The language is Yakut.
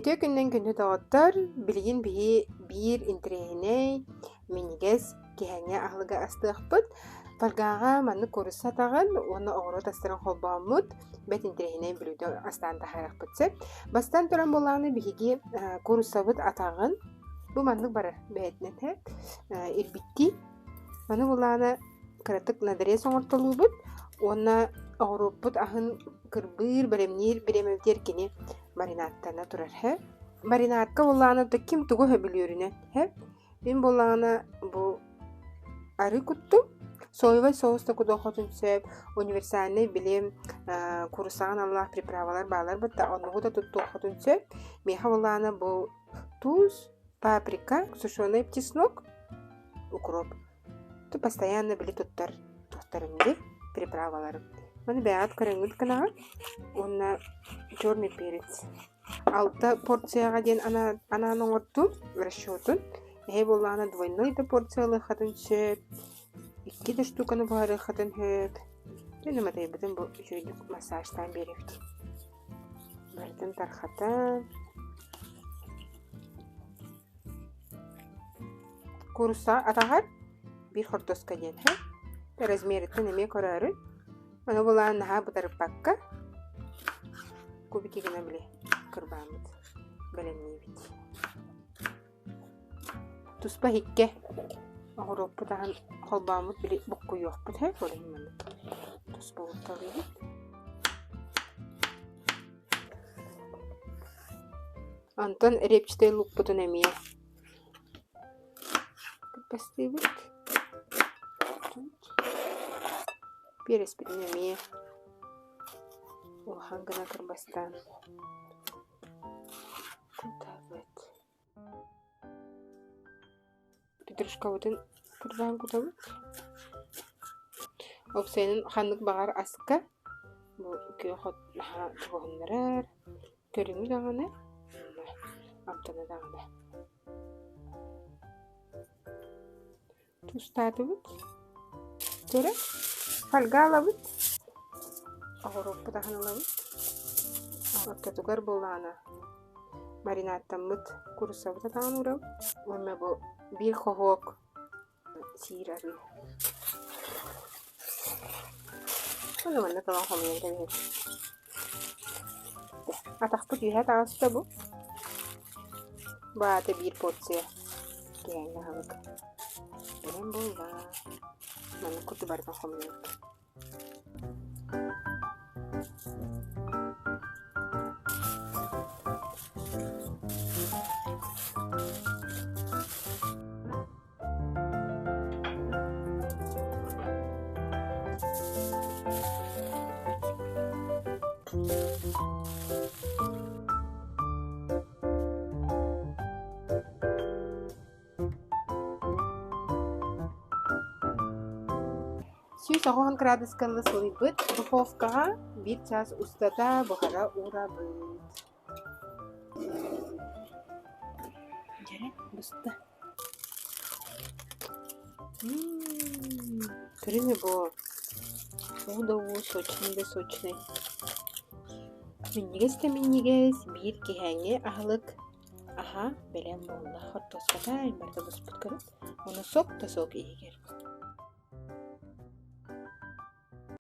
Үтүө күнүнэн күндү доҕоттор! Билигин биһи биир интэриэһинэй, минньигэс киһэҥҥэ аһылыгы астыахпыт. Фольгаҕа маннык куурусса атаҕын уонна оҕуруот астарын холбооммут бэрт интэриэһинэй бүлүүдэ астаан таһаарыахпыт сөп. Бастаан туран буоллаҕына биһиги кууруссабыт атаҕын бу маннык барар бэйэтинэн ирбиттии. Маны буоллаҕына кыратык надрез оҥортолуубут уонна оҕуруоппут аһын кырбыыр, бэлэмниир бириэмэбитигэр кини маринадтана турар һэ. Маринадка буоллаҕына да ким тугу сөбүлүүрүнэн һэ. Мин буоллаҕына бу арыы куттум. Соевай соус да кудуоххутун сөп, универсальнай билим куурусаҕа аналлаах приправалар бааллар бытта оннугу да туттуоххутун сөп. Миэхэ буоллаҕына бу туус, паприка, сушеный чеснок, укроп. Ту постоянно били туттар туттарым дии приправаларым. Маны бэйэҕит көрөҥҥүт гынаҕыт уонна черный перец. Алта порцияҕа диэн анаан оҥордум расчетун. Эһэ буоллаҕына двойной да порция ылыаххытын сөп, икки да штуканы буһарыаххытын сөп. Дьэ матайбытын бу үчүгэйдик массажтаан биэрэбит. Барытын тархатан Куурусса атаҕар биир хортуоска диэн һэ. Размерыттан эмиэ көрөөрүн. Ону булаан наһаа бытарыппакка кубики гына били кырбааммыт бэлэмниибит. Туспа иһиккэ оҕуруоппут аһын холбооммут били буккуйуохпут һэ ол иһин маннык туспа уурталыыбыт. Онтон репчатай лукпутун эмиэ кырбастыыбыт. Биэрэспитин эмиэ улахан гына кырбастаан кутабыт. Петрушкабытын кырбаан кутабыт. Уопсайынан ханнык баҕар аска бу күөх от наһаа чугаһыннарар, көрүҥү даҕаны, амтана даҕаны. Тустаатыбыт. Көрө, фольга ылабыт. Оҕуруоппут аһын ылабыт. Ортотугар буоллаҕына маринадтаммыт кууруссабыт атаҕын уурабыт. Уонна бу биир хоһуок сиир арыы. Ону манна талан хомуйан кэбиһэбит. Атахпыт үөһэ таҕыста бу. Бу аата биир порция киһээҥҥи аһылык. Бэлэм буолла. Маннык курдук барытын хомуйабыт. 190 градуска сылыйбыт духовкаҕа биир чаас устата буһара уурабыт. Дьэрэ, буста. Көрүҥ бу. Уу да уу, сочный да сочный. Минньигэс да минньигэс, биир киһээҥҥи аһылык аһа бэлэм буолла. Хортуоската барыта буспут көрүҥ. Уонна сок да сок иһигэр.